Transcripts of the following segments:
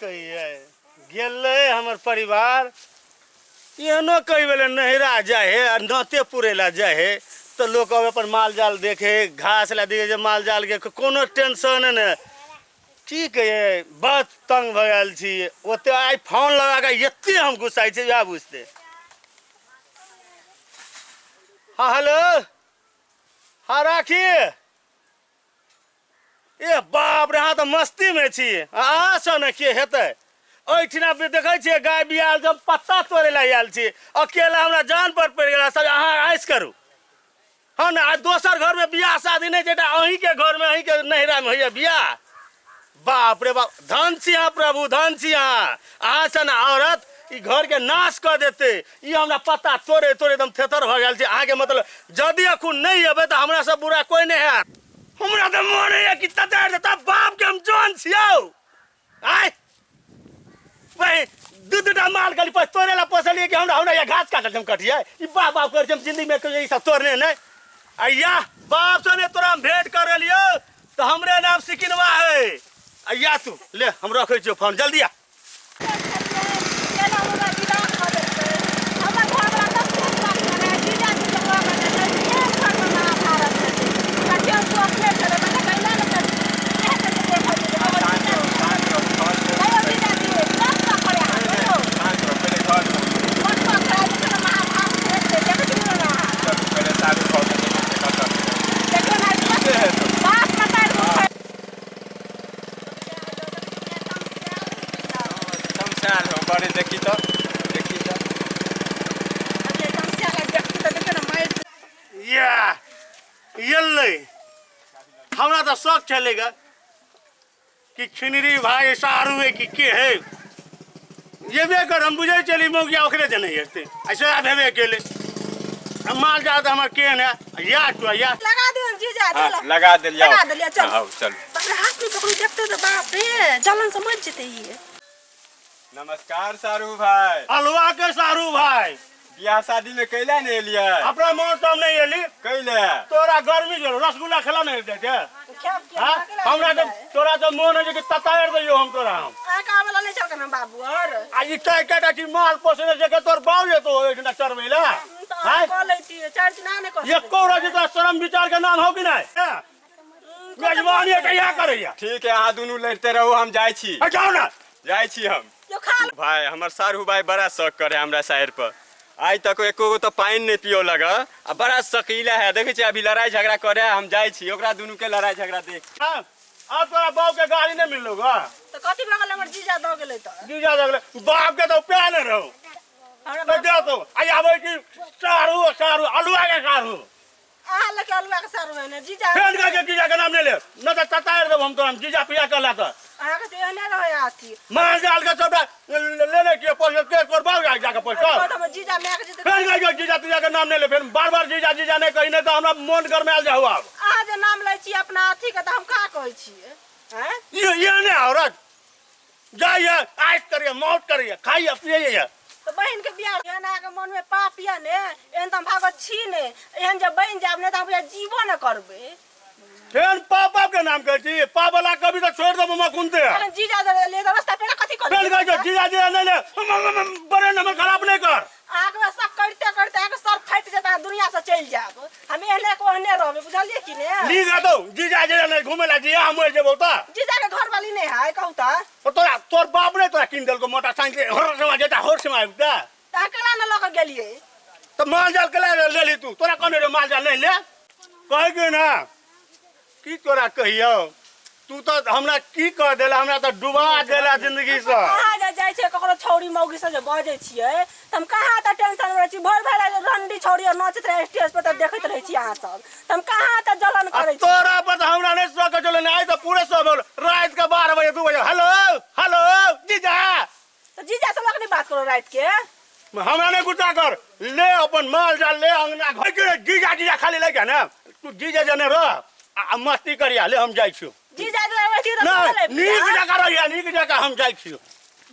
कहियै गेलै हमर परिवार एहनो कई बेर नैहरा जाइ हे आ नाते पुरै लए जाइ हे तऽ लोक अब अपन माल जाल देखे हे घास लए देखे जे माल जालके कोनो टेंशन नहि की कहियै बहुत तंग भऽ गेल छी ओते आइ फोन लगा कऽ एते हम गुस्साइ छी वएह बुझतै हँ हेलो हँ राखी ए बाप रे अहाँ तऽ मस्तीमे छी अहाँसँ ने के हेतै एहिठिना देखै छियै गाय बियाल जब पत्ता तोड़ै लए आयल छी अकेला हमरा जान पर पड़ि गेल सब अहाँ ऐश करू हँ ने आ दोसर घरमे बियाह शादी नहि छै अहीँके घरमे अहीँके नैहरामे होइए बियाह बाप रे बाप धन छी अहाँ प्रभु धन छी अहाँ अहाँ सन औरत ई घरके नाश कऽ देतै ई हमरा पत्ता तोड़े तोड़े एकदम थेथर भऽ गेल छै अहाँके मतलब यदि अखन नहि एबै तऽ हमरा से बुरा कोइ नहि हैत हमरा तऽ मन होइए कि ततारि देता बापके हम जान छियौ आय वही दू दूटा माल गली पर तोड़े ला पोसलिए कि हमरा हमरा यहाँ घास काटल हम कटिए ई बाप बाप कर हम जिंदगी में कहियो ई सब तोड़ने नहीं अय्या बाप से ने तोरा हम भेंट कर लियो तो हमरे नाम सिकिनवा है अय्या तू ले हम रखै छियो फोन जल्दी आ बड़े देखी तो देखी तो या एलै हमरा तऽ शौक छलै ग कि छिनरी भाई सारू है कि के है जेबे कर हम बुझै छली मौगिया ओकरे जने हेतै ऐसे आब हेबे केलै आ माल जाल तऽ हमर केहन है या तू या लगा दियौ जीजा हाँ, चलो लगा देलियै लगा देलियै, चल। हाँ, आओ चलू बाप रे हाथ में पकड़ू देखते तो बाप रे जलन से मर जेते ई नमस्कार सारू भाई अलवा के सारू भाई बियाह शादी में कैला नहीं एलियै अपना मोन तो हम नहीं एली कैले तोरा गर्मी गेलो रसगुल्ला खेला नहीं जाए थे हाँ? हमरा तो तोरा तो मोन है कि ततार दियो हम तोरा हम बाबू और आ ई कै कैटा चीज माल पोसने छै के तोर बाप जेतो ओहिठिना चरबै ला तो हाँ? कऽ लैतियै चारि दिन नहि कऽ एको रति तोरा शरम विचार के नाम हो कि नहीं हाँ? मेजबानी है इएह करैया ठीक है अहाँ दुनू लड़ते रहू हम जाइ छी जाओ ना जाइ छी हम यो खा भाई हमर सारू भाई बड़ा शौक करे हमरा साइड पर आइ तक एको गो तऽ पानि नहि पियो लग आ बड़ा शकीला है देखै छियै अभी लड़ाई झगड़ा करे है, हम जाइ छी ओकरा दुनू के लड़ाई झगड़ा देख हाँ, अब तोरा बाप के गाड़ी नहीं मिललो गा तऽ कथी भऽ गेल हमर जीजा दऽ गेलै तऽ जीजा लगले बाप के तो प्यार नहीं रहो हमरा तो दे तो आई आबै की सारू सारू अलुआ के सारू अहाँ लऽ के अलुआ के सारू है ने जीजा फेन कह के जीजा के नाम नहीं ले न तो ततार देब हम तोरा जीजा पिया कहला तो अहाँके तऽ एहने रहै अथी माल जाल के सबटा लेने के पैसा के तोर बाप जाके जाके पैसा अरे हमर जीजा माय के जेतै फेन कह के जीजा तीजा के नाम नहीं ले फेन बार बार जीजा जीजा नहीं कही नहीं तो हमरा मन गरमायल जाहु आब अहाँ जे नाम लै छी अपना अथी के तऽ हम का कहै छियै आँय ये नहीं औरत जाइए आइस करिए मौत करिए खाइए पिए तऽ बहिन के बियाह एहन अहाँके मनमे पाप यऽ ने एहन तऽ हम भागवत छी ने एहन जे बनि जायब ने तऽ हम बुझाइए जीबो ने करबै फेन पापा के नाम कहै छी पा वाला कभी तो छोड़ देबो मकुनते अखन जीजा जे ले तऽ रस्ता पेड़ा कथी कऽ फेन कहै छौ जीजा जीजा नहीं ले बड़े नंबर खराब नहीं कर अहाँके बस सब करिते करिते अहाँके सर फाटि जेतै अहाँ दुनिया से चलि जायब हम एहने के ओहने रहबै बुझलियै कि ने नीक हेतौ जीजा जीजा नहीं घूमे ला जिया हम मरि जेबौ तऽ जीजा के घरवाली नहि है कहू तऽ तो तोरा तोर बाप नहीं तोरा कीन देलको मोटरसाइकिल होर से जेता होर से आबि तऽ तऽ अहाँ केना ने लऽ कऽ गेलियै तऽ माल जाल के ले लेली तू तोरा कहने रे माल जाल नहीं ले कहै के ना की तोरा कहियौ तू तऽ हमरा की कह देला हमरा तऽ डुबा देला जिंदगी से कहाँ जे जाइ छै ककरो छौरी मौगी से जे बजै छियै तऽ हम कहाँ तऽ टेंशन मे रहै छी भरि भरि रंडी छौरी आर नाचैत रहै स्टेज पर तऽ देखैत रहै छी अहाँ सब तऽ हम कहाँ तऽ जलन आ करै छी तोरा पर तऽ हमरा नहि सक चलो ने आइ तऽ पूरे सब होल राति के 12 बजे 2 बजे हेलो हेलो जीजा तऽ जीजा से लऽ कऽ नहि बात करू राति के हमरा नहि गुस्सा कर ले अपन माल जाल ले अंगना घर के जीजा जीजा खाली ले के ने तू जीजा जने रह आ मस्ती करिया ले हम जाइ छियो जीजा जे रहती तऽ नहि नीक जकाँ रहिया नीक जकाँ हम जाइ छियो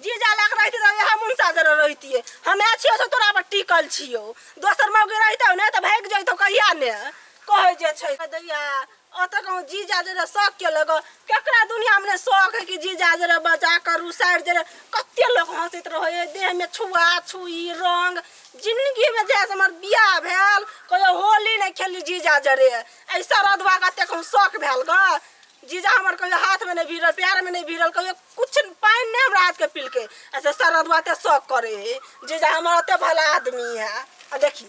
जीजा लग रहती तऽ इएह मुनसा जरे रहितियै हमे छियौ से तोरा पर टिकल छियौ दोसर मौगी रहितौ ने तऽ भागि जइतौ कहिया ने कहै जे छै दैया ओतऽ कहूँ जीजा जे शौक के लग केकरा दुनिया में शौक है कि जीजा जे बजा करू साइड जे कते लोग हंसैत रहे देह में छुआ छुई रंग जिंदगी में जहिया से हमर बियाह भेल कहियो होली नहीं खेलली जीजा जरे एहि शरदवा कते कहूँ शौक भेल ग जीजा हमर कहियो हाथ में नहीं भिड़ल पैर में नहीं भिड़ल कहियो कुछ पानि नहीं हमरा हाथ के पिलके ऐसे शरदवा ते शौक करे है जीजा हमर ओते भला आदमी है आ देखी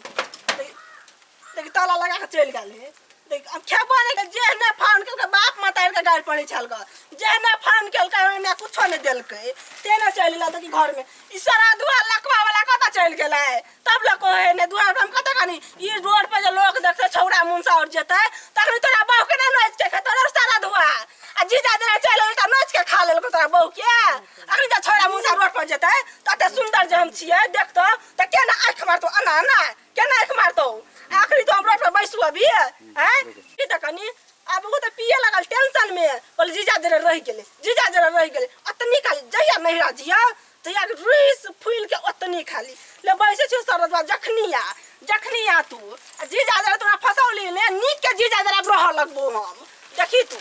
देखी ताला लगा के चलि गेल है देख अब खेबो नहि के जे नहि फोन केलकै बाप मतारि के गारि पड़ै छल ग जे नहि फोन केलकै ओहिमे कुछो नहि देलकै ते ने चलि गेल देखी घर में ई सराधुआ लकवा वाला कतऽ चलि गेलै तब लोक कहै नहि दुआर पर हम कतऽ कनी ई रोड पर जे लोक देखतै छौड़ा मुनसा और जेतै तखनी तोरा बहू के नहि नोचि के खेतौ रे सराधुआ आ जीजा जेना चलि गेल तऽ नोचि के खा लेलको तोरा बहू के अखनी जे छौड़ा मुनसा रोड पर जेतै तऽ एते सुन्दर जे हम छियै देखतौ तऽ केना आँखि मारतौ एना एना केना आँखि मारतौ आखिरी तो हम रोड पर बैसू अभी हैं ई तऽ कनी आब ओ तऽ पिए लगल टेंशन में बोले जीजा जरे रहि गेलै जीजा जरे रहि गेलै ओतनी खाली जहिया नहिरा जिया तहिया रुइस फूलि के ओतनी खाली ले बैसै छियौ सरदबा जखनी आ जखनी आ तू आ जीजा जरे तोरा फसौली ने नीक के जीजा जरे आब रहऽ लगबो हम देखी तू